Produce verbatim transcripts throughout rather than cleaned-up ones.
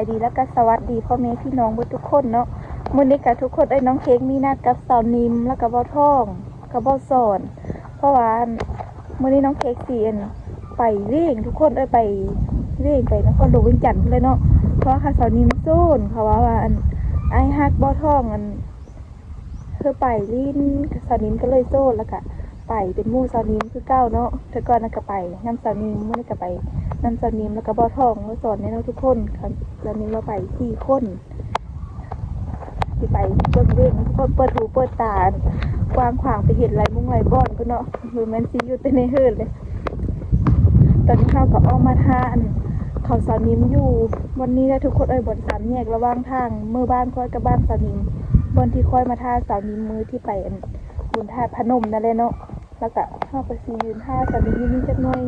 ดีแล้วก็สวัสดีพ่อแม่พี่น้องเบิดทุกคนเนาะ มื้อนี้ก็ทุกคนเอ้ย น้องเค้กมีนัดกับสาวนิม แล้วก็บ่าวทอง กับบ่าวสอน เพราะว่ามื้อนี้น้องเค้กสิอันไปเวง ทุกคนเอ้ย ไปเวง ไปนครหลวงเวียงจันทน์พู้นเลยเนาะ เพราะว่าสาวนิมโสด เขาว่าว่าอันอ้ายฮักบ่าวทองอัน คือไปลิ้นสาวนิมก็เลยโสด แล้วก็ไปเป็นหมู่สาวนิมคือเก่าเนาะ แต่ก่อนน่ะก็ไปนำสาวนิม มื้อนี้ก็ไปนำสาวนิม แล้วก็บ่าวทองมาสอนแน่เนาะทุกคน สาวนิมว่าไปสี่คน สิไปเบิ่งเวง ทุกคนเปิดหูเปิดตากว้างขวาง ไปเห็นหลายมุมหลายบ่อนพู้นเนาะ บ่แม่นสิอยู่แต่ในเฮือนเลย ตอนนี้เราก็ออกมาท่าอันเขาสาวนิมอยู่วันนี้นะทุกคนเอ้ย บ่อนสามแยกระหว่างทางเมือบ้านข้อยกับบ้านสาวนิม บ่อนที่ข้อยมาท่าสาวนิมมื้อที่ไปอันบุญธาตุพนมนั่นแหละเนาะ แล้วก็เราก็สิยืนท่าสาวนิมอยู่นี่จักหน่อย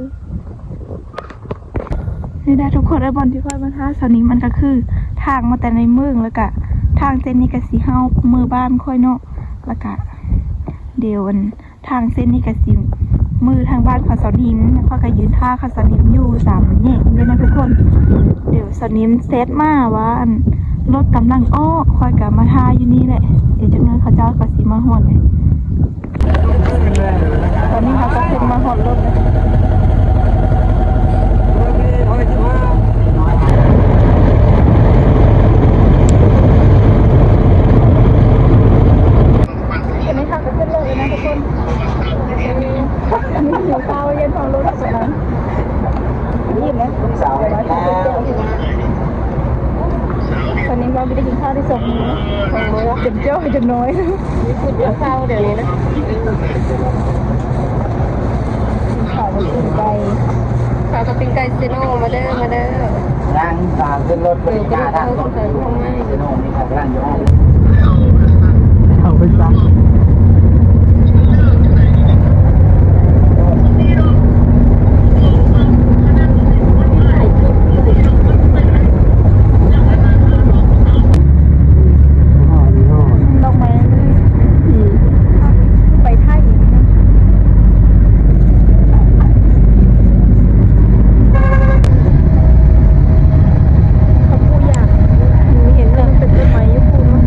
นี่นะทุกคนเอ้ย บ่อนที่ข้อยมาท่าสาวนิมมันก็คือทางมาแต่ในเมือง แล้วก็ทางเส้นนี้ก็สิเฮาเมือบ้านข้อยเนาะ แล้วก็เดี๋ยวอัน ทางเส้นนี้ก็สิมือทางบ้านเขาสาวนิม แล้วข้อยก็ยืนท่าเขาสาวนิมอยู่สามแยกนี่นะทุกคน เดี๋ยวสาวนิมแชทมาว่าอันรถกำลังออก ข้อยก็มาท่าอยู่นี่แหละ เดี๋ยวจักหน่อยเขาเจ้าก็สิมาฮอดเลย ตอนนี้เขาก็ขึ้นมาฮอดรถแล้ว อันนี้ค่ะก็ขึ้นรถเลยนะทุกคน อันนี้หิวข้าวเย็นท้องรถขนาดนั้น อิ่มนะ สาวน้อยพาไปเที่ยว ตอนนี้เราไม่ได้กินข้าวได้สองมื้อ สองมื้อ จนเจ้าจนน้อย มีพูดเดียวเศร้าเดี๋ยวนี้นะ ข้าวกับปิ้งไก่ ข้าวกับปิ้งไก่เซโน มาเด้อ มาเด้อ ย่างตามขึ้นรถไปหน้าทางรถอยู่ เดี๋ยวเดี๋ยวเดี๋ยว เดี๋ยวนี่ครับ ร้านอยู่ห้อง เอาไปซะ ดอกไม้ อืม ไปไทย เขาพูดอย่าง เห็นเลยมันเป็นต้นไม้อยู่พูดว่า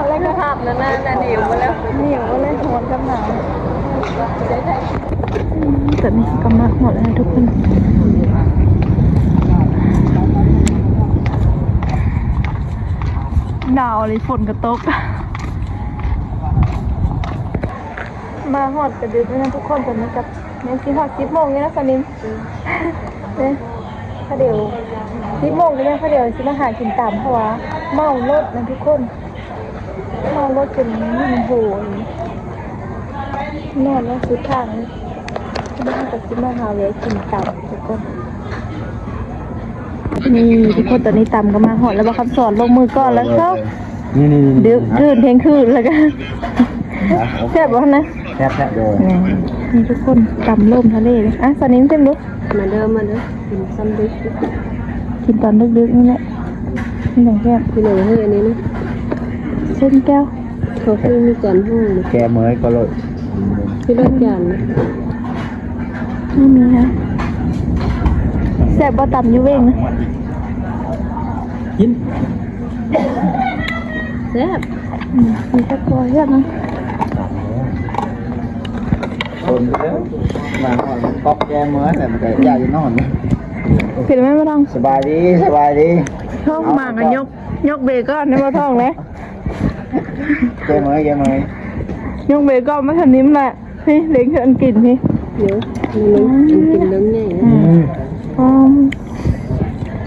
แล้วก็ภาพนั้นน่ะ หนิวมาแล้ว หนิวมาเลย หวนกับหนาว ตอนนี้ก็มาฮอดแล้วนะทุกคน หนาวเลย ฝนก็ตก มาฮอดกะดึกแล้วนะทุกคน ตอนนี้กับ แม่นสิฮอดสิบโมงนี่นะสนิม เนี่ย พอเดี๋ยวสิบโมงนี่นะ พอเดี๋ยวสิมาหากินตาม เพราะว่าเมารถนะทุกคน เมารถจนยิ่งโหย นอนแล้วสุดทางนี่ นี่ก็สิมาหาแวะกินตามทุกคน นี่ทุกคน ตอนนี้ตำก็มาฮอดแล้ว บ่าวคำสอนลงมือก่อนแล้ว เช้า นี่นี่นี่ ดึกดื่นเที่ยงคืนแล้วก็ แซ่บบ่นะ แซ่บแซ่บ โดย นี่ นี่ทุกคน ตำลมทะเลเลย อ่ะ สนิมซิมดู มาเด้อ มาเด้อ กินซ้ำดึก กินตอนดึกๆนี่แหละ นี่ของแซ่บ พี่น้องเฮ้ย อันนี้นะ เส้นแก้ว เขาคือมีจานห้องนะ แกเมยก็เลย คือรถจานนะ ไม่มีนะ แซ่บบ่ตำอยู่เวงนะ กิน แซ่บ อืม มีแต่ตัวเลือกนะ คนเดียว มาหอดมันก๊อกแก้มเมื่อแต่มันก็อยากจะนอน ผิดไหมบ่ทอง สบายดี สบายดี ท้องมากันยก ยกเบรกก่อนได้บ่ทองเลย แก้มเมื่อ แก้มเมื่อ ยกเบรกก่อนมาทางนี้มันแหละ เฮ้ย เล้งเชิญกินพี่ เดี๋ยวมันกินเรื่องใหญ่นะ อืม อ๋อ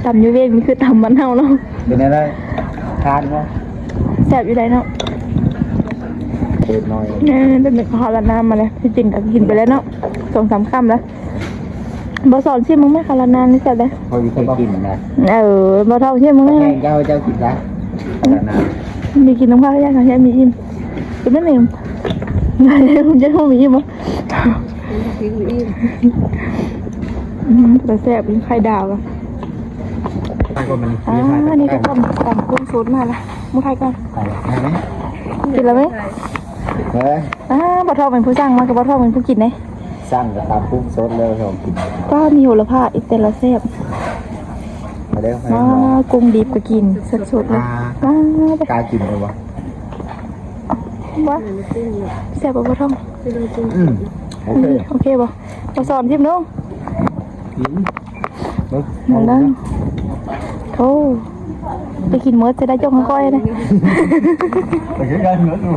ตำอยู่เวียงนี่คือตำบ้านเฮาเนาะ เป็นอะไร ทานบ่ แซ่บอยู่ไดเนาะ เปิดหน่อย เออ เดี๋ยวนึกข้าวราดน้ำมาแล้ว ที่จริงก็กินไปแล้วเนาะ สองสามคำแล้ว บ่สอนชิมมึงไหมคะ ราดน้ำนี่แซ่บเลย เขาอยู่เคยกินนะ เออ บ่ทองชิมมึงไหม แม่งเจ้า เจ้ากินซะ มีกินน้ำข้าวยังคะ ยังมีอิ่ม จะไม่อิ่ม มันจะคงมีอิ่มบ่ อืม แต่แซ่บ มีไข่ดาวอะ ไปก่อนมัน อ่า นี่ก็ต้มตำกุ้งสดมาละ หมู่ไทยก่อน ไปไหม กินแล้วไหม เฮ้ย อ่า บ่ทองเป็นผู้สั่งมา กับบ่ทองเป็นผู้กินเด้ สั่งกับตำกุ้งสดเลย ลองกิน ก็มีโหระพาอีก แต่ละแซ่บ มาเด้อ ว้า มา กุ้งดิบก็กิน สดๆเลย อ่า ว้า กล้ากินเลยวะ ว่าแซ่บบ่ บ่ทอง อืม โอเค โอเคบ่ มาสอนชิมดู อืม นั่นนะ โอ้ ไปกินเมิดจะได้จงค่อยๆนะ ไปกินได้เมิดอยู่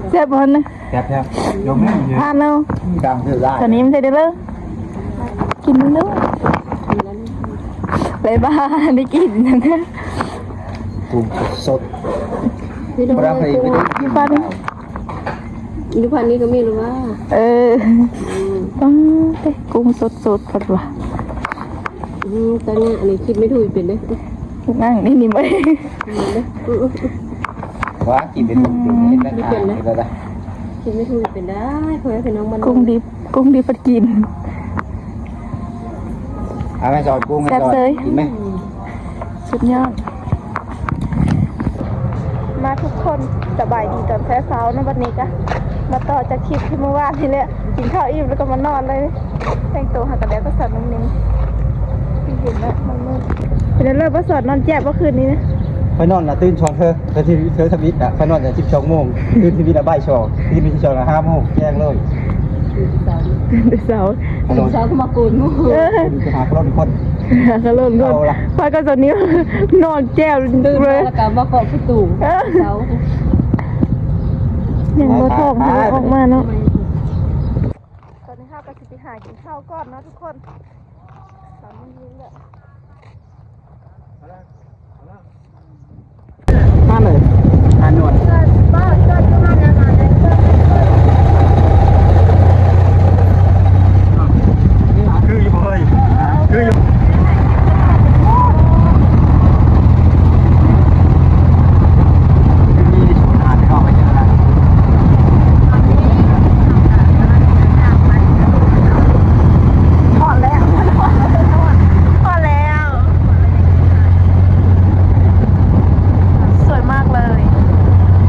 แซ่บบ่นะ แซ่บๆ ยกแม่งเลย ผ่านแล้ว ดังคือได้ ตอนนี้มันจะได้เลย กินมันดู เลยบ้า ได้กิน กุ้งสด พี่น้อง บ่ได้ไป กุ้ง ไม่ได้กิน บ้านนี้ อยู่พันนี้ก็มีหรือว่า เออ อืม ต้องไปกุ้งสดๆ พัดว่ะ อืม ตอนนี้อันนี้คิดไม่ถูกเป็นเด้อ นั่งนี่นี่บ่ มาเด้อ อืม ว่ากินเป็นหมูเป็นเห็ดนะ ไม่เป็นนะ กินแล้วนะ คิดไม่ถูกเป็นได้ เพื่อนพี่น้องมัน กุ้งดิบ กุ้งดิบพัดกิน เอาไปสอนกุ้งให้ แซ่บ ก่อน เซย กินไหม อืม สุดยอด มาทุกคน สบายดีตอนเช้าๆ นะ วันนี้ก็มาต่อจากคลิปที่เมื่อวานนี่แหละ กินข้าวอิ่มแล้วก็มานอนเลย แต่งตัวหากันแล้วก็สอนน้องนิง ที่เห็นแล้วมันมืด เป็นเลิกว่าสอนนอนแจ๊บเมื่อคืนนี้นะ ไปนอนนะ ตื่นช่วงเธอ เธอที่เธอทวิตอะ ไปนอนอย่างสิบสองโมง ตื่นทวิตอะบ่ายสอง ตื่นทวิตสองอะห้าโมง แจ้งเลย ตื่นแต่เช้า ฮัลโหล เช้าก็มาโกนหมู่ เออ ไปหาคนคน หาคนคน เอาล่ะ พอก็ตอนนี้ นอนแจ๊บ ตื่น เล มาย แล้วก็มาเคาะประตู เออ เช้า ยังบ่ท้อง ไป ยังบ่ออกมาเนาะ ตอนนี้ข้าวก็สิไปหากินข้าวก่อนเนาะทุกคน สามโมงเย็นแล้ว มาเลย หาหนวด คืออยู่บ่เฮ้ย คืออยู่ พอแล้ว พอแล้ว สวยมากเลย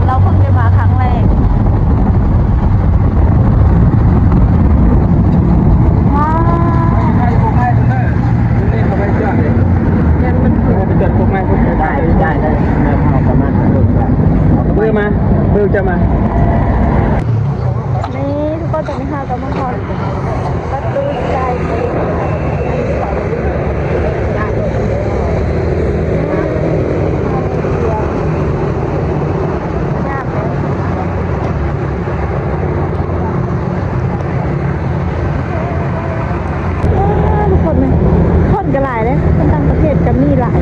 เราเพิ่งได้มาครั้งแรก ว้าว ได้ ได้ ได้ ได้ เอาประมาณนั้น เบอร์มา เบอร์จะมา นี่ทุกคน ตอนนี้เราก็มาฮอดประตูใจ ทุกคนเลย คนก็หลายเลย คนต่างประเทศก็มีหลาย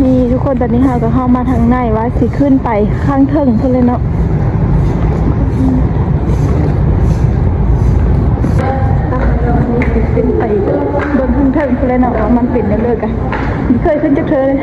นี่ทุกคน ตอนนี้เราก็เข้ามาทางใน ว่าสิขึ้นไปข้างเทิงพุ้นเลยเนาะ ขึ้นไปเบิ่งข้างเทิงพุ้นเลยเนาะ ว่ามันเป็นจั่งใด๋กะ เคยขึ้นจักเทื่อเลย เ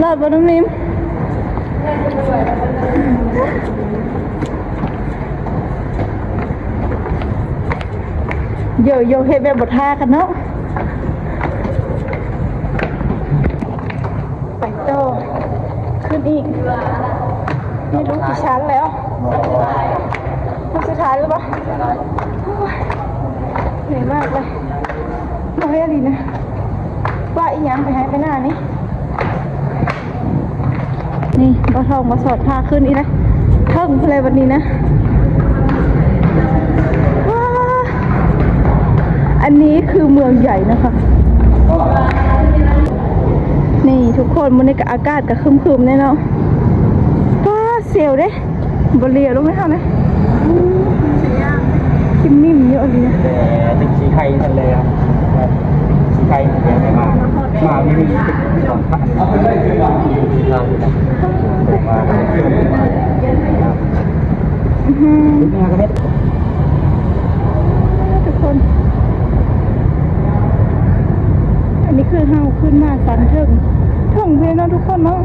รอดบ่น้องนิม โยโย่ เฮ็ดแบบบ่ท่ากันเนาะ ไปต่อ ขึ้นอีก ไม่รู้กี่ชั้นแล้ว ขั้นสุดท้ายหรือเปล่า โอ้ย เหนื่อยมากเลย น้อยอะลีนะ ว่าอีหยังไปให้ไปหน้านี่ นี่บ่าวทองมาสอนพาขึ้นอีกนะ เทิงเลยวันนี้นะ ว้า อันนี้คือเมืองใหญ่นะคะ นี่ทุกคน มื้อนี้ก็อากาศก็ครึ้มๆ แน่เนาะ ว้า เสียวเด้ บ่เหลียวลงไม่เท่านะ คิมมิ่มเยอะเลย แต่เป็นขี้ไข่ทะเลครับ ขี้ไข่ทะเลมา มาไม่มีสองพันมา อื้อหือ ทุกคน อันนี้คือเฮาขึ้นมาสันเทิง เทิงเลยเนาะทุกคนเนาะ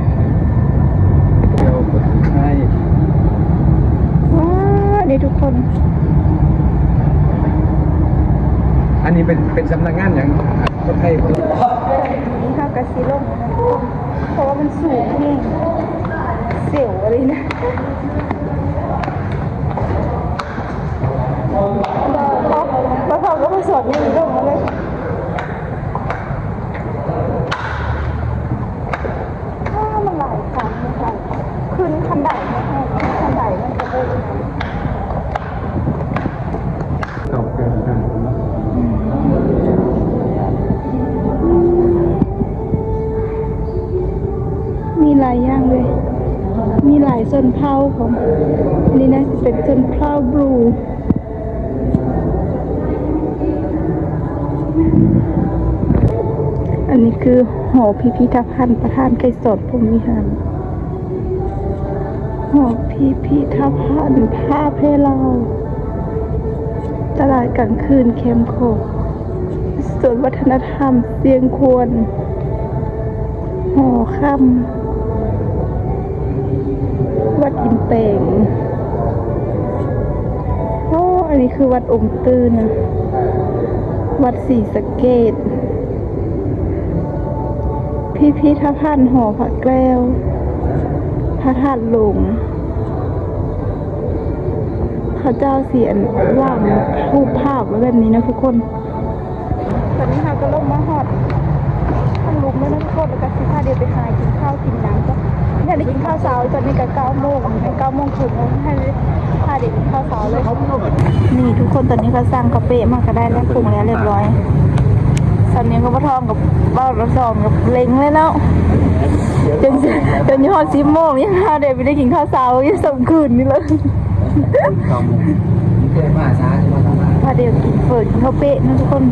เดี๋ยวให้ ว้า นี่ทุกคน อันนี้เป็น เป็นสำนักงานหยัง คนไทย นี่เฮากะสิลง เพราะว่ามันสูงแฮง เสียวอะไรนะ บ่าวทองก็มาสอนนี่ลงมาเลย อ้า มันหลายชั้นนะคะ ขึ้นคันไดนะคะ ขึ้นคันไดมันจะได้ เก่าเกินไป มีหลายอย่างเลย มีหลายชนเผ่าของ อันนี้น่าจะเป็นชนเผ่าบลู อันนี้คือหอพิพิธภัณฑ์พระธาตุไกรสอนพรหมวิหาร หอพิพิธภัณฑ์ผ้าแพรลาว ตลาดกลางคืนแคมป์โคก ศูนย์วัฒนธรรมเชียงควร หอคำ วัดอินแปง โอ้ อันนี้คือวัดอมตื้นนะ วัดศรีสะเกษ พิพิธภัณฑ์หอพระแก้ว พระธาตุหลวง เขาเจ้าสิอันวางรูปภาพไว้แบบนี้นะทุกคน ตอนนี้เราก็ลงมาฮอดทางลุมแล้วนะทุกคน แล้วก็สิพาเดี๋ยวไปหากินข้าวกินน้ำก็ อยากได้กินข้าวเช้า ตอนนี้ก็เก้าโมง เก้าโมงครึ่งแล้ว ให้พาเดี๋ยวกินข้าวเช้าเลย นี่ทุกคน ตอนนี้ก็สั่งข้าวเป๊ะมาก็ได้แล้ว ปรุงแล้วเรียบร้อย ตอนนี้ก็บ่าวทองกับบ่าวสอนกับเล็งเลยเนาะ จน จนอยู่ฮอดสิบโมง ยังพาเดี๋ยวไปได้กินข้าวเช้า ยังส่งคืนนี่เลย เก้าโมง นี่เคยมาช้าใช่ไหมครับ พาเดี๋ยวกินเฝอกินข้าวเป๊ะนะทุกคน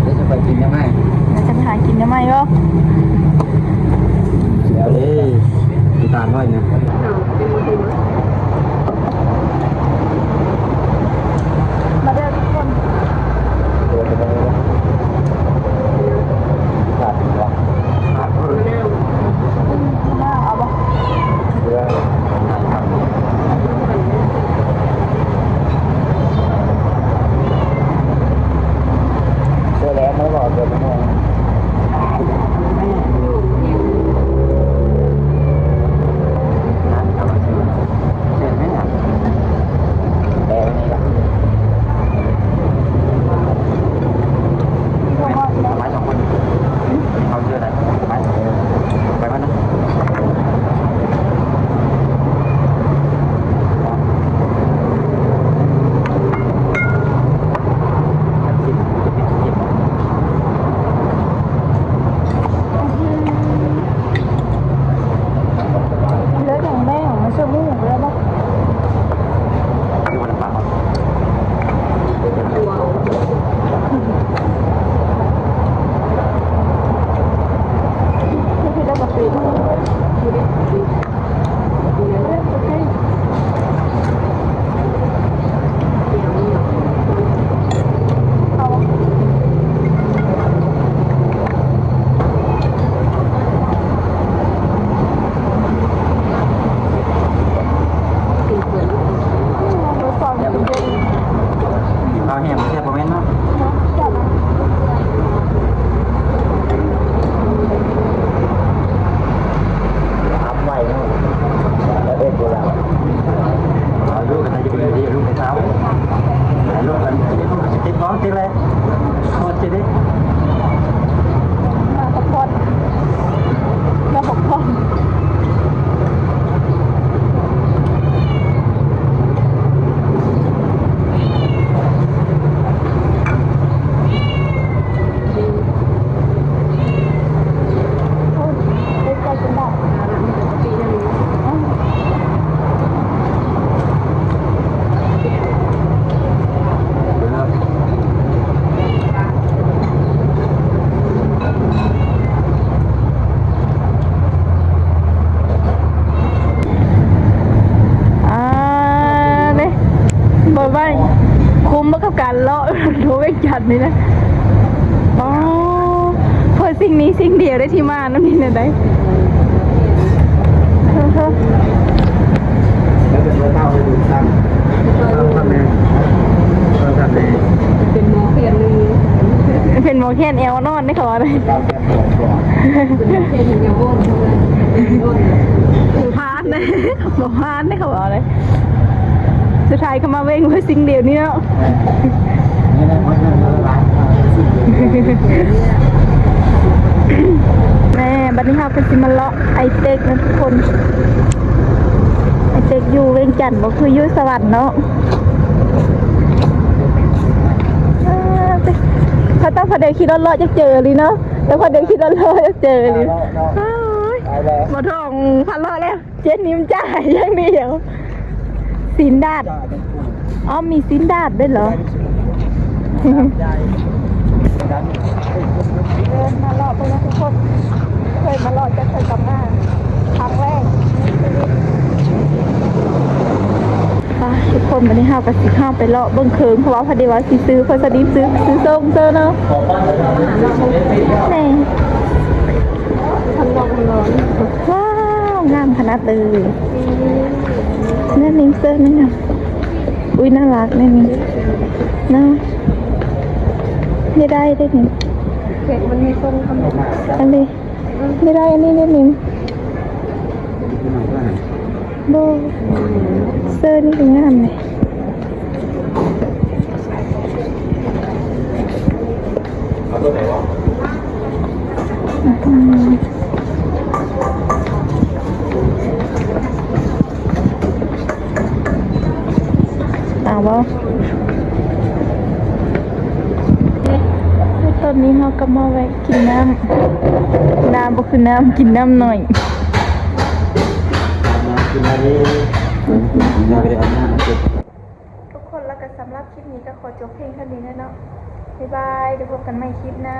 เดี๋ยวจะไปกินยังไง เดี๋ยวจะไปหากินยังไงก็ เดี๋ยวเลย น้ำตาลน้อยนะ มาเด้อทุกคน ขาดอีกแล้ว เอาบ่ เจอแล้วไม่บอกเดี๋ยวไม่มอง เชิญไหมครับ แต่วันนี้ล่ะ ไม้สองคน เขาชื่ออะไร ไม้ ไปบ้านนะ สิบ สิบ สิ่งนี้สิ่งเดียวได้ที่มาน้ำนี่นะได้ แล้วเป็นรถเต้าไปดูตั้งตั้งตั้งแม่ตั้งตั้งแม่ เป็นหมอเขียนเลย เป็นหมอแคนแอลนอนได้ขอเลย ตั้งแม่ของก่อน เป็นหมอเขียนอย่างโอนเท่านั้นโอน ผ่านเลยบอกผ่านได้ขอเลย สุดท้ายก็มาเว้งไว้สิ่งเดียวนี่เนาะ นี่นะมันยังละลาย แม่บัดนี้เราก็สิมาเลาะไอเต็กนะทุกคน ไอเต็กอยู่เวียงจันทน์บ่คืออยู่สวรรค์เนาะ เออเขาต้องพอเดินขี่รถเลาะจะเจอเลยเนาะ แต่พอเดินขี่รถเลาะจะเจอเลย โอ้ย เอาแล้ว บ่ท่องพันเลาะแล้ว เจ๊นิ่มจ่ายอย่างเดียว สินดาด จ่ายเป็นกลุ่ม อ๋อมีสินดาดด้วยเหรอ ใหญ่ดัน เดินมาเลาะเบิ่งนะทุกคน เคยมาเลาะจะเคยกลับมาครั้งแรกในชีวิต ไปทุกคนวันนี้เฮาก็สิเข้าไปเลาะเบิ่งเคิงเพราะว่าพอดีว่าสิซื้อพอสดีซื้อซื้อส้มเซอร์เนาะ ขอบ้านเลยครับ แหน่ ทำนองร้อน ว้าวงามขนาดเลยแน่นิ่งเซอร์นั่นน่ะ อุ้ยน่ารักแน่นิ่งเนาะ ไม่ได้ได้นิ่ง เค้กมันมีส้มขนม อันนี้ไม่ได้อันนี้ได้นิ่งโบเซอร์นี่คืองามเลย เอาตัวไหนวะ อืมเอาบ่ตอนนี้เราก็มาแวะกินน้ำ น้ำบ่คือน้ำ กินน้ำหน่อย น้ำกินอะไรนี่ยังไม่ได้เอาน้ำมาเก็บ ทุกคนแล้วก็สำหรับคลิปนี้ก็ขอจบเพียงเท่านี้นะเนาะ บ๊ายบาย เดี๋ยวพบกันใหม่คลิปหน้า